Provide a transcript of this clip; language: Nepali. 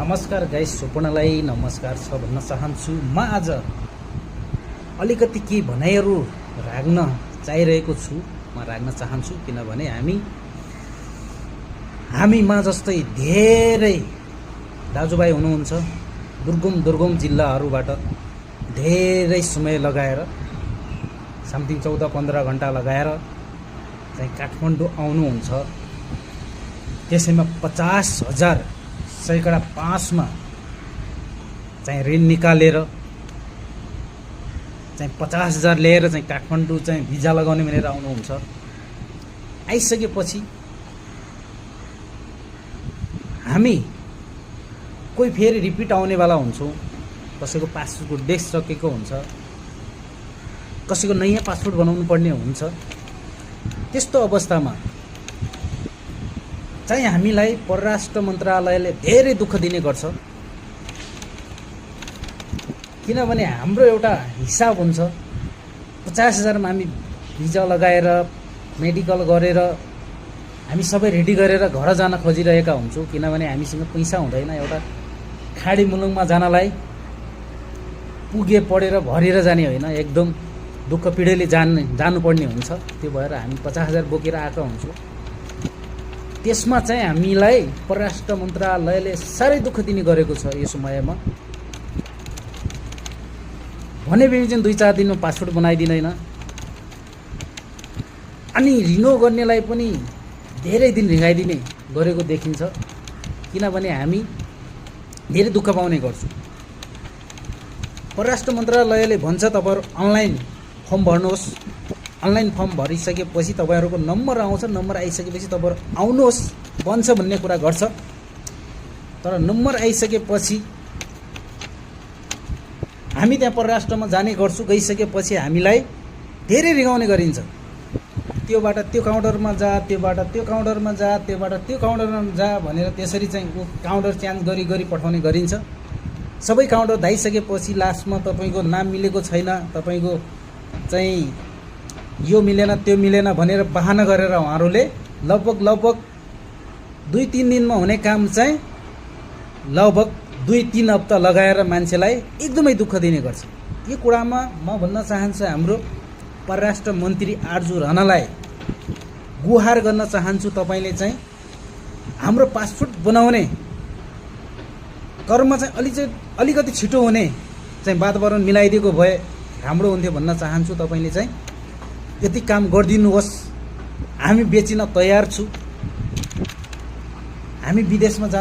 नमस्कार गाइस, स्वप्नलाई नमस्कार छ भन्न चाहन्छु। म आज अलिकति केही भनाइहरू राख्न चाहिरहेको छु, म राख्न चाहन्छु किनभने हामीमा जस्तै धेरै दाजुभाइ हुनुहुन्छ दुर्गम जिल्लाहरूबाट धेरै समय लगाएर समथिङ 14-15 घण्टा लगाएर चाहिँ काठमाडौँ आउनुहुन्छ। त्यसैमा 50,000 सैकडा 5 मा चाहिँ ऋण निकालेर चाहिँ 50,000 लिएर चाहिँ काठमाडौँ चाहिँ भिजा लगाउने भनेर आउनुहुन्छ। आइसकेपछि हामी कोही फेरि रिपिट आउनेवाला हुन्छौँ। कसैको पासपोर्टको डेट सकेको हुन्छ, कसैको नयाँ पासपोर्ट बनाउनु पर्ने हुन्छ। त्यस्तो अवस्थामा चाहिँ हामीलाई परराष्ट्र मन्त्रालयले धेरै दुःख दिने गर्छ। किनभने हाम्रो एउटा हिसाब हुन्छ, 50,000 मा हामी भिजा लगाएर मेडिकल गरेर हामी सबै रेडी गरेर घर जान खोजिरहेका हुन्छौँ। किनभने हामीसँग पैसा हुँदैन। एउटा खाडी मुलुकमा जानलाई पुगे पढेर भरेर जाने होइन, एकदम दुःख पीडाले जानुपर्ने हुन्छ। त्यो भएर हामी 50,000 बोकेर आएका हुन्छौँ। त्यसमा चाहिँ हामीलाई परराष्ट्र मन्त्रालयले साह्रै दुःख दिने गरेको छ। यो समयमा भने चाहिँ 2-4 दिनमा पासपोर्ट बनाइदिँदैन। अनि रिन्यू गर्नेलाई पनि धेरै दिन रिगाइदिने गरेको देखिन्छ। किनभने हामी धेरै दुःख पाउने गर्छौँ। परराष्ट्र मन्त्रालयले भन्छ तपाईहरु अनलाइन फर्म भर्नुहोस्। अनलाइन फर्म भरिसकेपछि तपाईहरुको नम्बर आउँछ। नम्बर आइसकेपछि तपाईहरु आउनुहोस् भन्छ भन्ने कुरा गर्छ। तर नम्बर आइसकेपछि हामी त्यहाँ परराष्ट्रमा जाने गर्छौँ। गइसकेपछि हामीलाई धेरै रिगाउने गरिन्छ। त्योबाट त्यो काउन्टरमा जा, त्योबाट त्यो काउन्टरमा जा, त्योबाट त्यो काउन्टरमा जा भनेर त्यसरी चाहिँ काउन्टर चेन्ज गरी पठाउने गरिन्छ। सबै काउन्टर धाइसकेपछि लास्टमा तपाईको नाम मिलेको छैन, तपाईको चाहिँ यो मिलेन त्यो मिलेन भनेर बहाना गरेर उहाँहरूले लगभग 2-3 दिनमा हुने काम चाहिँ लगभग 2-3 हप्ता लगाएर मान्छेलाई एकदमै दुःख दिने गर्छ। यो कुरामा म भन्न चाहन्छु, हाम्रो परराष्ट्र मन्त्री आर्जु राणालाई गुहार गर्न चाहन्छु। तपाईले चाहिँ हाम्रो पासपोर्ट बनाउने कर्म चाहिँ अलिकति छिटो हुने चाहिँ वातावरण मिलाइदिएको भए राम्रो हुन्थ्यो भन्न चाहन्छु। तपाईले चाहिँ यति काम गरिदिनुहोस्। हामी बेचिन तयार छु। हामी विदेशमा जान